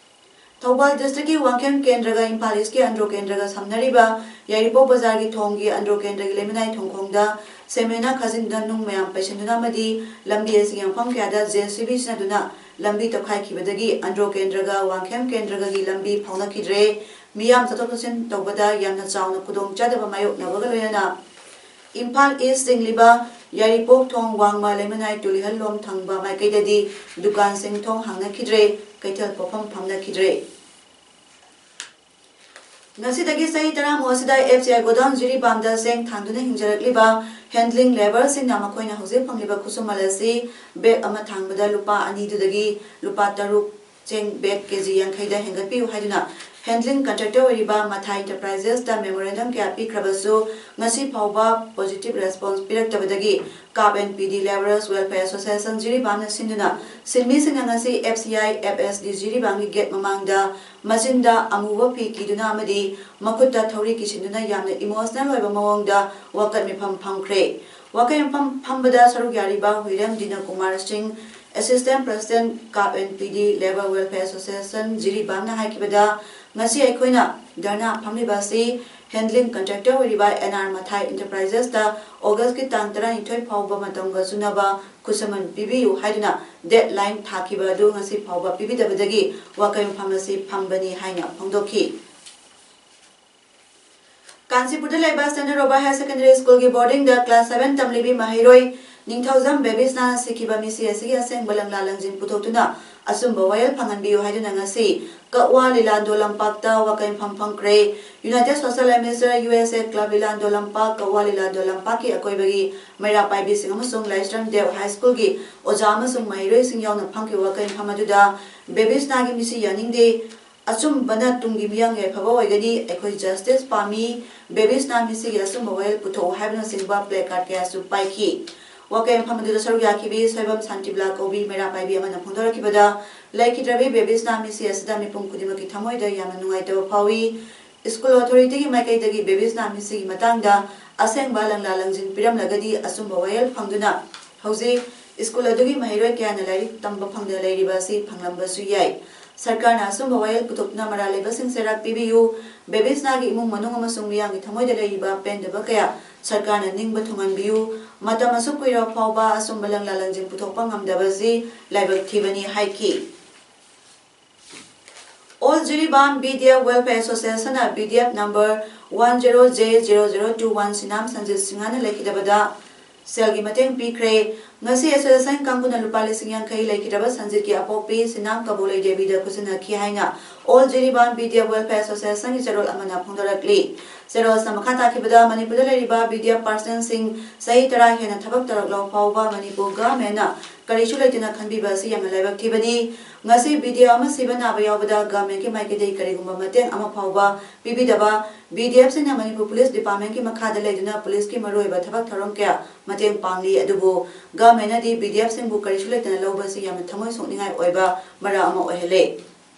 ꯊꯧꯕꯥꯜ district ꯀꯤ ꯋꯥꯡꯈꯦꯝ ꯀꯦꯟꯗ꯭ꯔꯒ ꯏꯝꯐꯥꯜ East ꯀꯤ ꯑꯟꯗ꯭ꯔꯣ ꯀꯦꯟꯗ꯭ꯔꯒ ꯁꯝꯅꯔꯤꯕ ꯌꯥꯏꯔꯤꯄꯣꯛ ꯕꯖꯥꯔꯒꯤ ꯊꯣꯡꯒꯤ ꯑꯟꯗ꯭ꯔꯣ ꯀꯦꯟꯗ꯭ꯔꯒꯤ ꯂꯩꯃꯅꯥꯏ ꯊꯣꯡꯈꯣꯡꯗ ꯁꯦꯝꯃꯦꯅ ꯈꯥꯖꯤꯟꯗꯨꯅ ꯅꯨꯡ ꯃꯌꯥꯝ ꯄꯩꯁꯤꯟꯗꯨꯅ ꯑꯃꯗꯤ ꯂꯝꯕꯤ ꯑꯁꯤꯒꯤ ꯃꯐꯝ ꯀꯌꯥꯗ JCB ꯁꯤꯖꯤꯟꯅꯗꯨꯅ ꯂꯝꯕꯤ ꯇꯧꯈꯥꯏꯈꯤꯕꯗꯒꯤ ꯑꯟꯗ꯭ꯔꯣ ꯀꯦꯟꯗ꯭ꯔꯒ ꯋꯥꯡꯈꯦꯝ ꯀꯦꯟꯗ꯭ꯔꯒꯒꯤ ꯂꯝꯕꯤ ꯐꯥꯎꯅꯈꯤꯗ꯭ꯔꯦ꯫ ꯃꯤꯌꯥꯝ ꯆꯠꯊꯣꯛ ꯆꯠꯁꯤꯟ ꯇꯧꯕꯗ ꯌꯥꯝꯅ ꯆꯥꯎꯅ ꯈꯨꯗꯣꯡꯆꯥꯗꯕ ꯃꯥꯌꯣꯛꯅꯕꯒ ꯂꯣꯏꯅꯅ ꯏꯝꯐꯥꯜ East ꯆꯤꯡꯂꯤꯕ ꯌꯥꯏꯔꯤꯄꯣꯛ ꯊꯣꯡ ꯋꯥꯡꯃ ꯂꯩꯃꯅꯥꯏ ꯇꯨꯂꯤꯍꯜꯂꯣꯝ ꯊꯪꯕ ꯃꯥꯏꯀꯩꯗꯗꯤ ꯗꯨꯀꯥꯟꯁꯤꯡ ꯊꯣꯡ ꯍꯥꯡꯅꯈꯤꯗ꯭ꯔꯦ, ꯀꯩꯊꯦꯜ ꯄꯣꯠꯐꯝ ꯐꯝꯅꯈꯤꯗ꯭ꯔꯦ꯫ ꯉꯁꯤꯗꯒꯤ ꯆꯍꯤ ꯇꯔꯥꯃꯨꯛ ꯑꯁꯤꯗ FCI godown ꯖꯤꯔꯤꯕꯥꯝꯗ ꯆꯦꯡ ꯊꯥꯡꯗꯨꯅ ꯍꯤꯡꯖꯔꯛꯂꯤꯕ handling labour ꯁꯤꯡꯅ ꯃꯈꯣꯏꯅ ꯍꯧꯖꯤꯛ ꯐꯪꯂꯤꯕ ꯈꯨꯠꯁꯨꯃꯜ ꯑꯁꯤ bag ꯑꯃ ꯊꯥꯡꯕꯗ ꯂꯨꯄꯥ ꯑꯅꯤꯗꯨꯗꯒꯤ ꯂꯨꯄꯥ ꯇꯔꯨꯛ, ꯆꯦꯡ bag KG ꯌꯥꯡꯈꯩꯗ ꯍꯦꯟꯒꯠꯄꯤꯌꯨ ꯍꯥꯏꯗꯨꯅ Handling contractor ꯑꯣꯏꯔꯤꯕ ꯃꯊꯥꯏ Enterprises ꯇ memorandum ꯀꯌꯥ ꯄꯤꯈ꯭ꯔꯕꯁꯨ ꯉꯁꯤ ꯐꯥꯎꯕ positive response ꯄꯤꯔꯛꯇꯕꯗꯒꯤ CAAP and PD Labourers Welfare Association ꯖꯤꯔꯤꯕꯥꯝꯅ ꯁꯤꯟꯗꯨꯅ ꯁꯤꯟꯃꯤꯁꯤꯡꯅ ꯉꯁꯤ F C I F S D ꯖꯤꯔꯤꯕꯥꯝꯒꯤ gate ꯃꯃꯥꯡꯗ ꯃꯆꯤꯟꯗ ꯑꯃꯨꯕ ꯐꯤ ꯀꯤꯗꯨꯅ ꯑꯃꯗꯤ ꯃꯈꯨꯠꯇ ꯊꯧꯔꯤ ꯀꯤꯁꯤꯟꯗꯨꯅ ꯌꯥꯝꯅ emotional ꯑꯣꯏꯕ ꯃꯑꯣꯡꯗ ꯋꯥꯀꯠ ꯃꯤꯐꯝ ꯐꯝꯈ꯭ꯔꯦ꯫ ꯋꯥꯀꯠ ꯃꯤꯐꯝ ꯐꯝꯕꯗ ꯁꯔꯨꯛ ꯌꯥꯔꯤꯕ ꯍꯨꯏꯔꯦꯝ ꯗꯤꯅ ꯀꯨꯃꯥꯔ ꯁꯤꯡ, Assistant President CAAP and PD Labour Welfare Association ꯖꯤꯔꯤꯕꯥꯝꯅ ꯍꯥꯏꯈꯤꯕꯗ, ꯉꯁꯤ ꯑꯩꯈꯣꯏꯅ ꯙꯔꯅꯥ ꯐꯝꯂꯤꯕ ꯑꯁꯤ handling contractor ꯑꯣꯏꯔꯤꯕ ꯑꯦꯟ ꯑꯥꯔ ꯃꯊꯥꯏ Enterprises ꯇ August ꯀꯤ ꯇꯥꯡ ꯇꯔꯥꯅꯤꯊꯣꯏ ꯐꯥꯎꯕ ꯃꯇꯝꯒ ꯆꯨꯅꯕ ꯈꯨꯠꯁꯃꯟ ꯄꯤꯕꯤꯌꯨ ꯍꯥꯏꯗꯨꯅ deadline ꯊꯥꯈꯤꯕ ꯑꯗꯨ ꯉꯁꯤ ꯐꯥꯎꯕ ꯄꯤꯕꯤꯗꯕꯗꯒꯤ ꯋꯥꯀꯠ ꯃꯤꯐꯝ ꯑꯁꯤ ꯐꯝꯕꯅꯤ ꯍꯥꯏꯅ ꯐꯣꯡꯗꯣꯛꯈꯤ꯫ ꯀꯥꯟꯆꯤꯄꯨꯔꯗ ꯂꯩꯕ Standard Robert Higher Secondary School ꯒꯤ boarding ꯗ class seven ꯇꯝꯂꯤꯕꯤ ꯃꯍꯩꯔꯣꯏ ꯅꯤꯡꯊꯧꯖꯝ ꯕꯦꯕꯤꯁꯅꯥꯅ ꯁꯤꯈꯤꯕ ꯃꯤꯁꯤ ꯑꯁꯤꯒꯤ ꯑꯁꯦꯡꯕ ꯂꯪꯂꯥ ꯂꯪꯖꯤꯟ ꯄꯨꯊꯣꯛꯇꯨꯅ ꯑꯆꯨꯝꯕ ꯋꯥꯌꯦꯜ ꯐꯪꯍꯟꯕꯤꯌꯨ ꯍꯥꯏꯗꯨꯅ ꯉꯁꯤ ꯀꯛꯋꯥ ꯂꯤꯂꯥꯟꯗꯣ ꯂꯝꯄꯥꯛꯇ ꯋꯥꯀꯠ ꯃꯤꯐꯝ ꯐꯝꯈ꯭ꯔꯦ꯫ United Social Minister U S A Club ꯂꯤꯂꯥꯟꯗꯣ ꯂꯝꯄꯥꯛ, ꯀꯛꯋꯥ ꯂꯤꯂꯥꯟꯗꯣ ꯂꯝꯄꯥꯛꯀꯤ ꯑꯀꯣꯏꯕꯒꯤ ꯃꯩꯔꯥ ꯄꯥꯏꯕꯤꯁꯤꯡ ꯑꯃꯁꯨꯡ ꯂꯥꯏꯁ꯭ꯔꯝ ꯗꯦꯕ High School ꯒꯤ ꯑꯣꯖꯥ ꯑꯃꯁꯨꯡ ꯃꯍꯩꯔꯣꯏꯁꯤꯡ ꯌꯥꯎꯅ ꯐꯝꯈꯤꯕ ꯋꯥꯀꯠ ꯃꯤꯐꯝ ꯑꯗꯨꯗ ꯕꯦꯕꯤꯁꯅꯥꯒꯤ ꯃꯤꯁꯤ ꯌꯥꯅꯤꯡꯗꯦ, ꯑꯆꯨꯝꯕꯅ ꯇꯨꯡꯒꯤ ꯃꯤꯌꯥꯝꯒꯤ ꯌꯥꯏꯐꯕ ꯑꯣꯏꯒꯅꯤ, ꯑꯩꯈꯣꯏ justice ꯄꯥꯝꯃꯤ, ꯕꯦꯕꯤꯁꯅꯥ ꯃꯤꯁꯤꯒꯤ ꯑꯆꯨꯝꯕ ꯋꯥꯌꯦꯜ ꯄꯨꯊꯣꯛꯎ ꯍꯥꯏꯕꯅꯆꯤꯡꯕ placard ꯀꯌꯥꯁꯨ ꯄꯥꯏꯈꯤ꯫ ꯋꯥꯀꯠ ꯃꯤꯐꯝ ꯑꯗꯨꯗ ꯁꯔꯨꯛ ꯌꯥꯈꯤꯕꯤ ꯁꯣꯏꯕꯝ ꯁꯥꯟꯇꯤꯕꯂꯥ ꯀꯧꯕꯤ ꯃꯩꯔꯥ ꯄꯥꯏꯕꯤ ꯑꯃꯅ ꯐꯣꯡꯗꯣꯔꯛꯈꯤꯕꯗ, ꯂꯩꯈꯤꯗ꯭ꯔꯕꯤ ꯕꯦꯕꯤꯁꯅꯥ ꯃꯤꯁꯤ ꯑꯁꯤꯗ ꯃꯤꯄꯨꯝ ꯈꯨꯗꯤꯡꯃꯛꯀꯤ ꯊꯃꯣꯏꯗ ꯌꯥꯝꯅ ꯅꯨꯡꯉꯥꯏꯇꯕ ꯐꯥꯎꯏ꯫ School authority ꯒꯤ ꯃꯥꯏꯀꯩꯗꯒꯤ ꯕꯦꯕꯤꯁꯅꯥ ꯃꯤꯁꯤꯒꯤ ꯃꯇꯥꯡꯗ ꯑꯁꯦꯡꯕ ꯂꯪꯂꯥ ꯂꯪꯖꯤꯟ ꯄꯤꯔꯝꯂꯒꯗꯤ ꯑꯆꯨꯝꯕ ꯋꯥꯌꯦꯜ ꯐꯪꯗꯨꯅ ꯍꯧꯖꯤꯛ school ꯑꯗꯨꯒꯤ ꯃꯍꯩꯔꯣꯏ ꯀꯌꯥꯅ ꯂꯥꯏꯔꯤꯛ ꯇꯝꯕ ꯐꯪꯗꯅ ꯂꯩꯔꯤꯕ ꯑꯁꯤ ꯐꯪꯂꯝꯕꯁꯨ ꯌꯥꯏ꯫ ꯁꯔꯀꯥꯔꯅ ꯑꯆꯨꯝꯕ ꯋꯥꯌꯦꯜ ꯄꯨꯊꯣꯛꯇꯨꯅ ꯃꯔꯥꯜ ꯂꯩꯕꯁꯤꯡ ꯆꯩꯔꯥꯛ ꯄꯤꯕꯤꯌꯨ꯫ ꯕꯦꯕꯤꯁꯅꯥꯒꯤ ꯏꯃꯨꯡ ꯃꯅꯨꯡ ꯑꯃꯁꯨꯡ ꯃꯤꯌꯥꯝꯒꯤ ꯊꯃꯣꯏꯗ ꯂꯩꯔꯤꯕ ꯄꯦꯟꯗꯕ ꯀꯌꯥ ꯁꯔꯀꯥꯔꯅ ꯅꯤꯡꯕ ꯊꯨꯡꯍꯟꯕꯤꯌꯨ꯫ ꯃꯇꯝ ꯑꯁꯨꯛ ꯀꯨꯏꯔꯕ ꯐꯥꯎꯕ ꯑꯆꯨꯝꯕ ꯂꯪꯂꯥ ꯂꯪꯖꯤꯟ ꯄꯨꯊꯣꯛꯄ ꯉꯝꯗꯕꯁꯤ ꯂꯥꯏꯕꯛ ꯊꯤꯕꯅꯤ ꯍꯥꯏꯈꯤ꯫ All Jiribam B D F Welfare Association ꯅ B D F number one zero J zero zero two one ꯁꯤꯅꯥꯝ Sanjit ꯁꯤꯡꯍꯅ ꯂꯩꯈꯤꯗꯕꯗ ꯁꯦꯜꯒꯤ ꯃꯇꯦꯡ ꯄꯤꯈ꯭ꯔꯦ꯫ ꯉꯁꯤ ꯑꯦꯁꯣꯁꯤꯌꯦꯁꯟ ꯀꯥꯡꯕꯨꯅ ꯂꯨꯄꯥ ꯂꯤꯁꯤꯡ ꯌꯥꯡꯈꯩ ꯂꯩꯈꯤꯗ꯭ꯔꯕ ꯁꯟꯖꯤꯠꯀꯤ ꯑꯄꯣꯛꯄꯤ ꯁꯤꯅꯥꯝ ꯀꯕꯣꯂꯩ ꯗꯦꯕꯤꯗ ꯈꯨꯠꯁꯤꯟꯅꯈꯤ ꯍꯥꯏꯅ all Jiribam B D F welfare ꯑꯦꯁꯣꯁꯤꯌꯦꯁꯟꯒꯤ ꯆꯦꯔꯣꯜ ꯑꯃꯅ ꯐꯣꯡꯗꯣꯔꯛꯂꯤ꯫ ꯆꯦꯔꯣꯜꯁꯅ ꯃꯈꯥ ꯇꯥꯈꯤꯕꯗ, ꯃꯅꯤꯄꯨꯔꯗ ꯂꯩꯔꯤꯕ ꯕꯤ ꯗꯤ ꯑꯦꯐ ꯄꯥꯔꯁꯅꯦꯜꯁꯤꯡ ꯆꯍꯤ ꯇꯔꯥ ꯍꯦꯟꯅ ꯊꯕꯛ ꯇꯧꯔꯛꯂꯕ ꯐꯥꯎꯕ ꯃꯅꯤꯄꯨꯔ ꯒꯚꯔꯟꯃꯦꯟꯅ ꯀꯔꯤꯁꯨ ꯂꯩꯇꯅ ꯈꯟꯕꯤꯕ ꯑꯁꯤ ꯌꯥꯝꯅ ꯂꯥꯏꯕꯛ ꯊꯤꯕꯅꯤ꯫ ꯉꯁꯤ ꯕꯤ ꯗꯤ ꯑꯦꯐ ꯑꯃ ꯁꯤꯕ ꯅꯥꯕ ꯌꯥꯎꯕꯗ ꯒꯚꯔꯟꯃꯦꯟꯠꯀꯤ ꯃꯥꯏꯀꯩꯗꯒꯤ ꯀꯔꯤꯒꯨꯝꯕ ꯃꯇꯦꯡ ꯑꯃ ꯐꯥꯎꯕ ꯄꯤꯕꯤꯗꯕ ꯕꯤ ꯗꯤ ꯑꯦꯐꯁꯤꯡꯅ ꯃꯅꯤꯄꯨꯔ ꯄꯨꯂꯤꯁ ꯗꯤꯄꯥꯔꯠꯃꯦꯟꯠꯀꯤ ꯃꯈꯥꯗ ꯂꯩꯗꯨꯅ ꯄꯨꯂꯤꯁꯀꯤ ꯃꯔꯨꯑꯣꯏꯕ ꯊꯕꯛ ꯊꯧꯔꯝ ꯀꯌꯥ ꯃꯇꯦꯡ ꯄꯥꯡꯂꯤ꯫ ꯑꯗꯨꯕꯨ ꯒꯚꯔꯟꯃꯦꯟꯠꯅꯗꯤ ꯕꯤ ꯗꯤ ꯑꯦꯐꯁꯤꯡꯕꯨ ꯀꯔꯤꯁꯨ ꯂꯩꯇꯅ ꯂꯧꯕꯁꯤ ꯌꯥꯝꯅ ꯊꯃꯣꯏ ꯁꯣꯛꯅꯤꯡꯉꯥꯏ ꯑꯣꯏꯕ ꯃꯔꯝ ꯑꯃ ꯑꯣꯏꯍꯜꯂꯦ꯫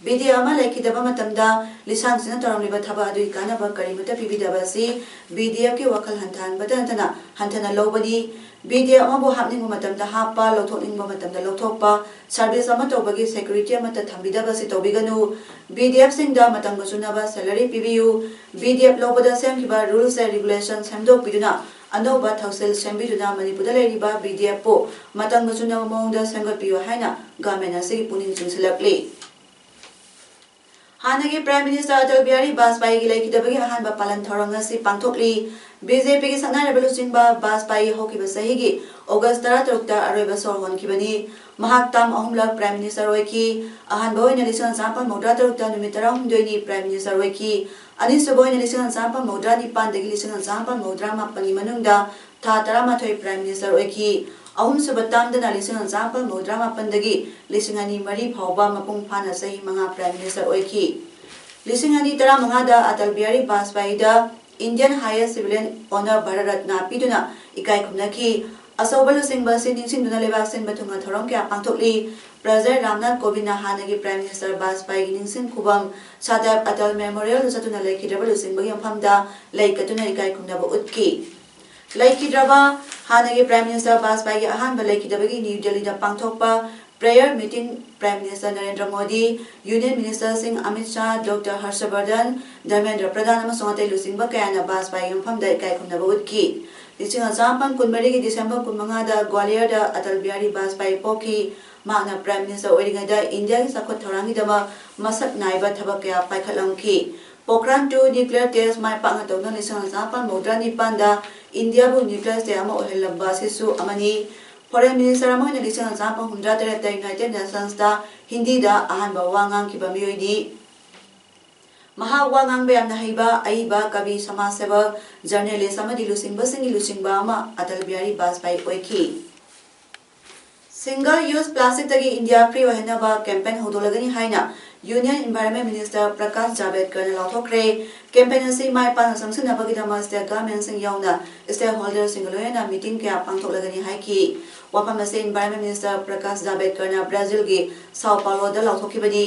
ꯕꯤ ꯗꯤ ꯑꯦꯐ ꯑꯃ ꯂꯩꯈꯤꯗꯕ ꯃꯇꯝꯗ ꯂꯤꯁꯥꯡꯁꯤꯟꯅ ꯇꯧꯔꯝꯂꯤꯕ ꯊꯕꯛ ꯑꯗꯨꯒꯤ ꯀꯥꯟꯅꯕ ꯀꯔꯤꯃꯠꯇ ꯄꯤꯕꯤꯗꯕ ꯑꯁꯤ ꯕꯤ ꯗꯤ ꯑꯦꯐꯀꯤ ꯋꯥꯈꯜ ꯍꯟꯊꯍꯟꯕꯇ ꯅꯠꯇꯅ ꯍꯟꯊꯅ ꯂꯧꯕꯅꯤ꯫ ꯕꯤ ꯗꯤ ꯑꯦꯐ ꯑꯃꯕꯨ ꯍꯥꯞꯅꯤꯡꯕ ꯃꯇꯝꯗ ꯍꯥꯞꯄ, ꯂꯧꯊꯣꯛꯅꯤꯡꯕ ꯃꯇꯝꯗ ꯂꯧꯊꯣꯛꯄ, ꯁꯔꯚꯤꯁ ꯑꯃ ꯇꯧꯕꯒꯤ ꯁꯦꯀ꯭ꯌꯨꯔꯤꯇꯤ ꯑꯃꯠꯇ ꯊꯝꯕꯤꯗꯕ ꯑꯁꯤ ꯇꯧꯕꯤꯒꯅꯨ꯫ ꯕꯤ ꯗꯤ ꯑꯦꯐꯁꯤꯡꯗ ꯃꯇꯝꯒ ꯆꯨꯅꯕ ꯁꯦꯂꯔꯤ ꯄꯤꯕꯤꯌꯨ꯫ ꯕꯤ ꯗꯤ ꯑꯦꯐ ꯂꯧꯕꯗ ꯁꯦꯝꯈꯤꯕ ꯔꯨꯜꯁ ꯑꯦꯟ ꯔꯤꯒꯨꯂꯦꯁꯟ ꯁꯦꯝꯗꯣꯛꯄꯤꯗꯨꯅ ꯑꯅꯧꯕ ꯊꯧꯁꯤꯜ ꯁꯦꯝꯕꯤꯗꯨꯅ ꯃꯅꯤꯄꯨꯔꯗ ꯂꯩꯔꯤꯕ ꯕꯤ ꯗꯤ ꯑꯦꯐꯄꯨ ꯃꯇꯝꯒ ꯆꯨꯅꯕ ꯃꯑꯣꯡꯗ ꯁꯦꯝꯒꯠꯄꯤꯌꯨ ꯍꯥꯏꯅ ꯒꯚꯔꯟꯃꯦꯟꯠ ꯑꯁꯤꯒꯤ ꯄꯨꯛꯅꯤꯡ ꯆꯤꯡꯁꯤꯜꯂꯛꯂꯤ꯫ ꯍꯥꯟꯅꯒꯤ ꯄ꯭ꯔꯥꯏꯝ ꯃꯤꯅꯤꯁꯇꯔ ꯑꯇꯜ ꯕꯤꯍꯥꯔꯤ ꯕꯥꯖꯄꯥꯏꯒꯤ ꯂꯩꯈꯤꯗꯕꯒꯤ ꯑꯍꯥꯟꯕ ꯄꯥꯂꯟ ꯊꯧꯔꯝ ꯉꯁꯤ ꯄꯥꯡꯊꯣꯛꯂꯤ꯫ ꯕꯤ ꯖꯦ ꯄꯤꯒꯤ ꯁꯛꯅꯥꯏꯔꯕ ꯂꯨꯆꯤꯡꯕ ꯕꯥꯖꯄꯥꯏ ꯍꯧꯈꯤꯕ ꯆꯍꯤꯒꯤ ꯑꯣꯒꯁ ꯇꯔꯥꯇꯔꯨꯛꯇ ꯑꯔꯣꯏꯕ ꯁꯣꯔ ꯍꯣꯟꯈꯤꯕꯅꯤ꯫ ꯃꯍꯥꯛ ꯇꯥꯝ ꯑꯍꯨꯝꯂꯛ ꯄ꯭ꯔꯥꯏꯝ ꯃꯤꯅꯤꯁꯇꯔ ꯑꯣꯏꯈꯤ꯫ ꯑꯍꯥꯟꯕ ꯑꯣꯏꯅ ꯂꯤꯁꯤꯡ ꯑꯃ ꯆꯥꯃꯥꯄꯜ ꯃꯧꯗ꯭ꯔꯥ ꯇꯔꯨꯛꯇ ꯅꯨꯃꯤꯠ ꯇꯔꯥꯍꯨꯝꯗꯣꯏꯅꯤ ꯄ꯭ꯔꯥꯏꯝ ꯃꯤꯅꯤꯁꯇꯔ ꯑꯣꯏꯈꯤ꯫ ꯑꯅꯤꯁꯨꯕ ꯑꯣꯏꯅ ꯂꯤꯁꯤꯡ ꯑꯃ ꯆꯥꯃꯥꯄꯜ ꯃꯧꯗ꯭ꯔꯥ ꯅꯤꯄꯥꯟꯗꯒꯤ ꯂꯤꯁꯤꯡ ꯑꯃ ꯆꯥꯃꯥꯄꯜ ꯃꯧꯗ꯭ꯔꯥ ꯃꯥꯄꯜꯒꯤ ꯃꯅꯨꯡꯗ ꯊꯥ ꯇꯔꯥꯃꯥꯊꯣꯏ ꯄ꯭ꯔꯥꯏꯝ ꯃꯤꯅꯤꯁꯇꯔ ꯑꯣꯏꯈꯤ꯫ ꯑꯍꯨꯝꯁꯨꯕ ꯇꯥꯝꯗꯅ ꯂꯤꯁꯤꯡ ꯑꯃ ꯆꯥꯃꯥꯄꯜ ꯃꯧꯗ꯭ꯔꯥ ꯃꯥꯄꯜꯗꯒꯤ ꯂꯤꯁꯤꯡ ꯑꯅꯤ ꯃꯔꯤ ꯐꯥꯎꯕ ꯃꯄꯨꯡ ꯐꯥꯅ ꯆꯍꯤ ꯃꯉꯥ ꯄ꯭ꯔꯥꯏꯝ ꯃꯤꯅꯤꯁꯇꯔ ꯑꯣꯏꯈꯤ꯫ ꯂꯤꯁꯤꯡ ꯑꯅꯤ ꯇꯔꯥꯃꯉꯥꯗ Atal Bihari ꯕꯥꯖꯄꯥꯏꯗ Indian Highest Civilian Honour Bharat Ratna ꯄꯤꯗꯨꯅ ꯏꯀꯥꯏ ꯈꯨꯝꯅꯈꯤ꯫ ꯑꯆꯧꯕ ꯂꯨꯆꯤꯡꯕ ꯑꯁꯤ ꯅꯤꯡꯁꯤꯡꯗꯨꯅ ꯂꯩꯕꯥꯛ ꯁꯤꯟꯕ ꯊꯨꯡꯅ ꯊꯧꯔꯝ ꯀꯌꯥ ꯄꯥꯡꯊꯣꯛꯂꯤ꯫ ꯄ꯭ꯔꯖꯥ ꯔꯥꯝꯅꯥꯊ ꯀꯣꯕꯤꯟꯗꯅ ꯍꯥꯟꯅꯒꯤ ꯄ꯭ꯔꯥꯏꯝ ꯃꯤꯅꯤꯁꯇꯔ ꯕꯥꯖꯄꯥꯏꯒꯤ ꯅꯤꯡꯁꯤꯡ ꯈꯨꯕꯝ ꯁꯥꯗꯦꯕ ꯑꯇꯜ ꯃꯦꯃꯣꯔꯤꯌꯦꯜꯗ ꯆꯠꯇꯨꯅ ꯂꯩꯈꯤꯗ꯭ꯔꯕ ꯂꯨꯆꯤꯡꯕꯒꯤ ꯃꯐꯝꯗ ꯂꯩ ꯀꯠꯇꯨꯅ ꯏꯀꯥꯏ ꯈꯨꯝꯅꯕ ꯎꯠꯈꯤ꯫ ꯂꯩꯈꯤꯗ꯭ꯔꯕ ꯍꯥꯟꯅꯒꯤ ꯄ꯭ꯔꯥꯏꯝ ꯃꯤꯅꯤꯁꯇꯔ ꯕꯥꯖꯄꯥꯏꯒꯤ ꯑꯍꯥꯟꯕ ꯂꯩꯈꯤꯗꯕꯒꯤ ꯅ꯭ꯌꯨ ꯗꯦꯜꯂꯤꯗ ꯄꯥꯡꯊꯣꯛꯄ prayer meeting prime minister Narendra Modi, union ꯃꯤꯅꯤꯁꯇꯔꯁꯤꯡ ꯑꯃꯤꯠ ꯁꯥꯍ, ꯗꯣꯛꯇꯔ ꯍꯔꯁꯕꯔꯙꯟ, ꯙꯔꯃꯦꯟꯗ꯭ꯔ ꯄ꯭ꯔꯙꯥꯟ ꯑꯃꯁꯨꯡ ꯑꯇꯩ ꯂꯨꯆꯤꯡꯕ ꯀꯌꯥꯅ ꯕꯥꯖꯄꯥꯏꯒꯤ ꯃꯐꯝꯗ ꯏꯀꯥꯏ ꯈꯨꯝꯅꯕ ꯎꯠꯈꯤ꯫ ꯂꯤꯁꯤꯡ ꯑꯃ ꯆꯥꯃꯥꯄꯜ ꯀꯨꯟꯃꯔꯤꯒꯤ ꯗꯤꯁꯦꯝꯕꯔ ꯀꯨꯟꯃꯉꯥꯗ ꯒ꯭ꯋꯥꯂꯤꯌꯔꯗ ꯑꯇꯜ ꯕꯤꯍꯥꯔꯤ ꯕꯥꯖꯄꯥꯏ ꯄꯣꯛꯈꯤ꯫ ꯃꯍꯥꯛꯅ ꯄ꯭ꯔꯥꯏꯝ ꯃꯤꯅꯤꯁꯇꯔ ꯑꯣꯏꯔꯤꯉꯩꯗ ꯏꯟꯗꯤꯌꯥꯒꯤ ꯆꯥꯎꯈꯠ ꯊꯧꯔꯥꯡꯒꯤꯗꯃꯛ ꯃꯁꯛ ꯅꯥꯏꯕ ꯊꯕꯛ ꯀꯌꯥ ꯄꯥꯏꯈꯠꯂꯝꯈꯤ꯫ ꯄꯣꯈ꯭ꯔꯥꯟ ꯇꯨ ꯅ꯭ꯌꯨꯀ꯭ꯂꯤꯌꯔ ꯇꯦꯁ ꯃꯥꯏ ꯄꯥꯛꯅ ꯇꯧꯗꯨꯅ ꯂꯤꯁꯤꯡ ꯑꯃ ꯆꯥꯃꯥꯄꯜ ꯃꯧꯗ꯭ꯔꯥ ꯅꯤꯄꯥꯟꯗ ꯏꯟꯗꯤꯌꯥꯕꯨ ꯅ꯭ꯌꯨꯀ꯭ꯂꯤꯌꯔ ꯁ꯭ꯇꯦꯠ ꯑꯃ ꯑꯣꯏꯍꯜꯂꯝꯕ ꯑꯁꯤꯁꯨ ꯑꯃꯅꯤ꯫ Foreign Minister ꯑꯃ ꯑꯣꯏꯅ ꯂꯤꯁꯤꯡ ꯑꯃ ꯆꯥꯃꯥꯄꯟ ꯍꯨꯝꯗ꯭ꯔꯥ ꯇꯔꯦꯠꯇ United Nations ꯇ ꯍꯤꯟꯗꯤꯗ ꯑꯍꯥꯟꯕ ꯋꯥ ꯉꯥꯡꯈꯤꯕ ꯃꯤꯑꯣꯏꯅꯤ꯫ ꯃꯍꯥꯛ ꯋꯥ ꯉꯥꯡꯕ ꯌꯥꯝꯅ ꯍꯩꯕ, ꯑꯏꯕ, ꯀꯕꯤ, ꯁꯃꯥꯖ ꯁꯦꯕꯛ, ꯖꯔꯅꯦꯂꯤꯁ ꯑꯃꯗꯤ ꯂꯨꯆꯤꯡꯕꯁꯤꯡꯒꯤ ꯂꯨꯆꯤꯡꯕ ꯑꯃ ꯑꯇꯜ ꯕꯤꯍꯥꯔꯤ ꯕꯥꯖꯄꯥꯏ ꯑꯣꯏꯈꯤ꯫ Single use plastic ꯇꯒꯤ ꯏꯟꯗꯤꯌꯥ free ꯑꯣꯏꯍꯟꯅꯕ campaign ꯍꯧꯗꯣꯛꯂꯒꯅꯤ ꯍꯥꯏꯅ Union Environment Minister Prakash ꯖꯥꯕꯦꯗꯀꯔꯅ ꯂꯥꯎꯊꯣꯛꯈ꯭ꯔꯦ꯫ Campaign ꯑꯁꯤ ꯃꯥꯏ ꯄꯥꯛꯅ ꯆꯪꯁꯤꯟꯅꯕꯒꯤꯗꯃꯛ state government ꯁꯤꯡ ꯌꯥꯎꯅ stakeholder ꯁꯤꯡꯒ ꯂꯣꯏꯅꯅ meeting ꯀꯌꯥ ꯄꯥꯡꯊꯣꯛꯂꯒꯅꯤ ꯍꯥꯏꯈꯤ꯫ ꯋꯥꯐꯝ ꯑꯁꯤ Environment Minister ꯄ꯭ꯔꯀꯥꯁ ꯖꯥꯕꯦꯗꯀꯔꯅ ꯕ꯭ꯔꯥꯖꯤꯜꯒꯤ ꯁꯥꯎ ꯄꯥꯎꯂꯣꯗ ꯂꯥꯎꯊꯣꯛꯈꯤꯕꯅꯤ꯫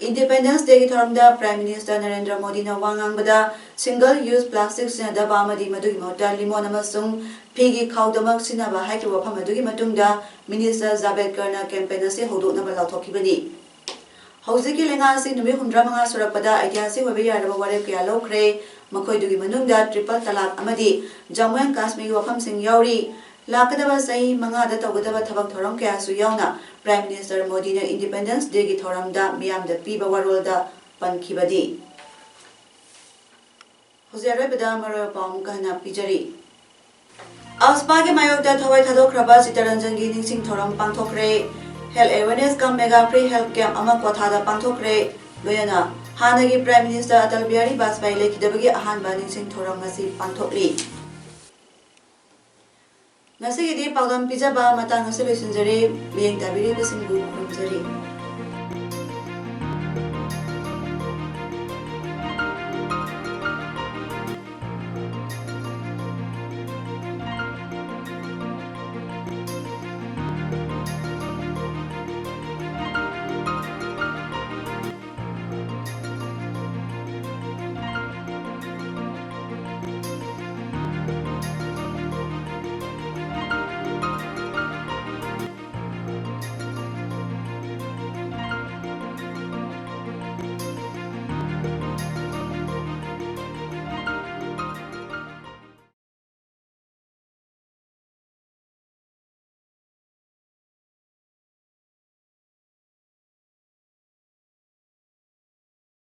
Independence Day ꯒꯤ ꯊꯧꯔꯝꯗ Prime Minister ꯅꯔꯦꯟꯗ꯭ꯔ ꯃꯣꯗꯤꯅ ꯋꯥ ꯉꯥꯡꯕꯗ, single use plastic ꯁꯤꯖꯤꯟꯅꯗꯕ ꯑꯃꯗꯤ ꯃꯗꯨꯒꯤ ꯃꯍꯨꯠꯇ ꯂꯤꯃꯣꯟ ꯑꯃꯁꯨꯡ ꯐꯤꯒꯤ ꯈꯥꯎꯗꯃꯛ ꯁꯤꯖꯤꯟꯅꯕ ꯍꯥꯏꯈꯤꯕ ꯋꯥꯐꯝ ꯑꯗꯨꯒꯤ ꯃꯇꯨꯡꯗ Minister ꯖꯥꯕꯦꯗꯀꯔꯅ campaign ꯑꯁꯤ ꯍꯧꯗꯣꯛꯅꯕ ꯂꯥꯎꯊꯣꯛꯈꯤꯕꯅꯤ꯫ ꯍꯧꯖꯤꯛꯀꯤ ꯂꯩꯉꯥꯛ ꯑꯁꯤ ꯅꯨꯃꯤꯠ ꯍꯨꯝꯗ꯭ꯔꯥ ꯃꯉꯥ ꯁꯨꯔꯛꯄꯗ ꯏꯇꯤꯍꯥꯁꯤꯛ ꯑꯣꯏꯕ ꯌꯥꯔꯕ ꯋꯥꯔꯦꯞ ꯀꯌꯥ ꯂꯧꯈ꯭ꯔꯦ꯫ ꯃꯈꯣꯏꯗꯨꯒꯤ ꯃꯅꯨꯡꯗ triple talaq ꯑꯃꯗꯤ Jammu and Kashmir ꯒꯤ ꯋꯥꯐꯝꯁꯤꯡ ꯌꯥꯎꯔꯤ꯫ ꯂꯥꯛꯀꯗꯕ ꯆꯍꯤ ꯃꯉꯥꯗ ꯇꯧꯒꯗꯕ ꯊꯕꯛ ꯊꯧꯔꯝ ꯀꯌꯥꯁꯨ ꯌꯥꯎꯅ Prime Minister ꯃꯣꯗꯤꯅ Independence Day ꯒꯤ ꯊꯧꯔꯝꯗ ꯃꯤꯌꯥꯝꯗ ꯄꯤꯕ ꯋꯥꯔꯣꯜꯗ ꯄꯟꯈꯤꯕꯅꯤ꯫ ꯍꯧꯖꯤꯛ ꯑꯔꯣꯏꯕꯗ ꯃꯔꯨꯑꯣꯏꯕ ꯄꯥꯎ ꯑꯃꯨꯛꯀ ꯍꯟꯅ ꯄꯤꯖꯔꯤ꯫ AFSPA ꯒꯤ ꯃꯥꯌꯣꯛꯇ ꯊꯋꯥꯏ ꯊꯥꯗꯣꯛꯈ꯭ꯔꯕ ꯆꯤꯇꯔꯟꯖꯟꯒꯤ ꯅꯤꯡꯁꯤꯡ ꯊꯧꯔꯝ ꯄꯥꯡꯊꯣꯛꯈ꯭ꯔꯦ꯫ Health awareness cum mega free health camp ꯑꯃ ꯀ꯭ꯋꯥꯊꯥꯗ ꯄꯥꯡꯊꯣꯛꯈ꯭ꯔꯦ꯫ ꯂꯣꯏꯅꯅ ꯍꯥꯟꯅꯒꯤ Prime Minister ꯑꯇꯜ ꯕꯤꯍꯥꯔꯤ ꯕꯥꯖꯄꯥꯏ ꯂꯩꯈꯤꯗꯕꯒꯤ ꯑꯍꯥꯟꯕ ꯅꯤꯡꯁꯤꯡ ꯊꯧꯔꯝ ꯉꯁꯤ ꯄꯥꯡꯊꯣꯛꯂꯤ꯫ ꯉꯁꯤꯒꯤꯗꯤ ꯄꯥꯎꯗꯝ ꯄꯤꯖꯕ ꯃꯇꯥꯡ ꯑꯁꯤ ꯂꯣꯏꯁꯤꯟꯖꯔꯦ꯫ ꯃꯤꯠꯌꯦꯡ ꯇꯥꯕꯤꯔꯤꯕꯁꯤꯡꯕꯨ ꯈꯨꯔꯨꯝꯖꯔꯤ꯫